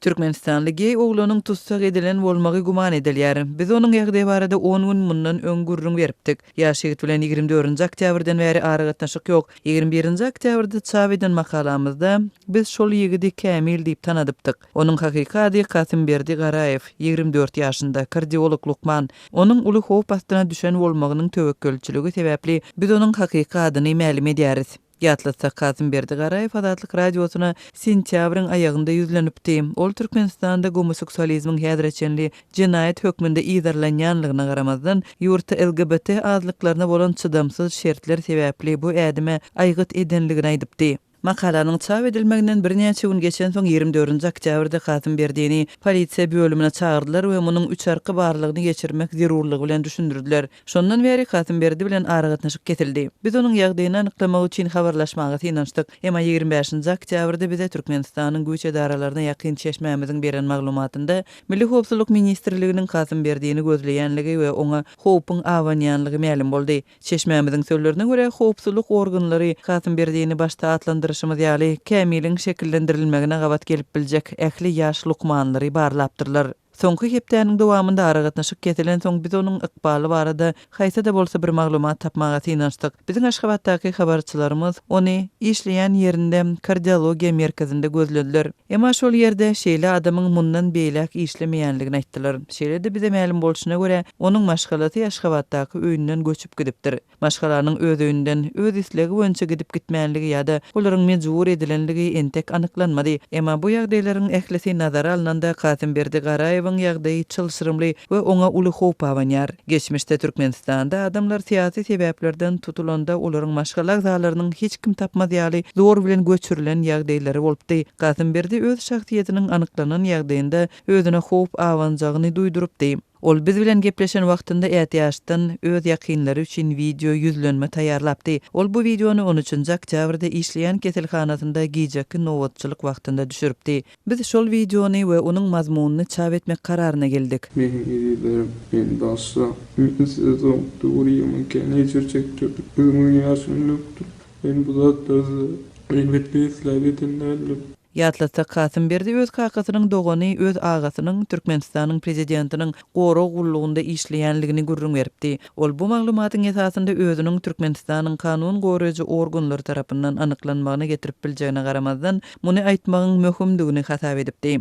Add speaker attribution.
Speaker 1: Türkmenistanly geý oglanyň tussag edilen bolmagy güman edilýär. Biz onuň ýagdaýy barada on gün mundan öň gürrüň beripdik. Ýaş ýigit bilen 24-nji oktýabrdan bäri aragatnaşyk ýok. 21-nji oktýabrda çap eden makalamyzda biz şol ýigidi Kämil diýip tanadypdyk. Onuň hakyky ady Kasymberdi Garaýew, 24 ýaşynda, kardiolog lukman. Onuň uly howp astyna düşen bolmagynyň töwekgelçiligi sebäpli biz onuň hakyky adyny mälim edýäris. Ýatlatsak, Kasymberdi Garaýew Azatlyk Radiosyna sentýabryň aýagynda ýüzlenipdi. Ol Türkmenistanda gomoseksualizmiň häzire çenli jenaýat hökmünde yzarlanýanlygyna garamazdan, ýurtda LGBT azlyklaryna bolan çydamsyz şertler sebäpli bu ädime aýgyt edenligini aýdypdy. Makalanyň çap edilmeginden birnäçe gün geçensoň, 24-nji oktýabrda Kasymberdini polisiýa bölümine çagyrdylar we munuň üçarky barlagyny geçirmek zerurlygy bilen düşündirdiler. Şondan bäri Kasymberdi bilen aragatnaşyk kesildi. Biz onuň ýagdaýyny anyklamak üçin habarlaşmaga synanyşdyk. Emma 25-nji oktýabrda bize Türkmenistanyň güýç edaralaryna ýakyn çeşmämiziň beren maglumatynda Milli howpsuzlyk ministrliginiň Kasymberdini gözleýänligi we oňa howpuň abanýanlygy mälim boldy. Çeşmämiziň sözlerine görä, howpsuzlyk organlary Kasymberdini başda atlandyryşymyz ýaly, Kämiliň şekillendirilmegine gabat gelip biljek ähli ýaş lukmanlary barlapdyrlar. Soňky hepdäniň dowamynda aragatnaşyk kesilensoň, biz onuň ykbaly barada haýsy-da bolsa bir maglumat tapmaga synanyşdyk. Biziň Aşgabatdaky habarçylarymyz ony işleýän ýerinde, kardiologiýa merkezinde gözlediler. Emma şol ýerde şeýle adamyň mundan beýläk işlemeýänligini aýtdylar. Şeýle-de bize mälim bolşuna görä, onuň maşgalasy Aşgabatdaky öýünden göçüp gidipdir. Maşgalanyň öz öýünden, öz islegi boýunça gidip-gitmänligi ýa-da olaryň mejbur edilenligi entek anyklanmady. Emma bu ýagdaýlaryň ählisi nazara alnanda, Kasymberdi Garaýewiň ýagdaýy çylşyrymly we oňa uly howp abanýar. Geçmişde Türkmenistanda adamlar syýasy sebäplerden tutulanda olaryň maşgala agzalarynyň hiç kim tapmaz ýaly zor bilen göçürilen ýagdaýlary bolupdy. Kasymberdi öz şahsyýetiniň anyklanan ýagdaýynda özüne howp abanjagyny duýdurypdy. Ol biz bilen gepleşen wagtynda ätiýaçdan öz ýakynlary üçin wideo ýüzlenme taýýarlapdy. Ol bu wideony on üçünji oktýabrda işleýän keselhanasynda gijeki nobatçylyk wagtynda düşüripdi. Biz şol wideony we onuň mazmunyny çap etmek kararyna geldik.
Speaker 2: Meniň ezizlerim, meni bagyşlaň. Men size soňky döwür kän ejir çekdirdim. Gözümiň ýaşyny dökdüm. Men bu zatlary size erbetlik isläp eden däldim.
Speaker 1: Ýatlatsak, Kasymberdi öz kakasynyň dogany, öz agasynyň Türkmenistanyň prezidentiniň gorag gullugynda işleýänligini gürrüň beripdi. Ol bu maglumatyň esasynda özüniň Türkmenistanyň kanun goraýjy organlary tarapyndan anyklanmagyna getirip biljegine garamazdan, muny aýtmagyň möhümdigini hasap edipdi.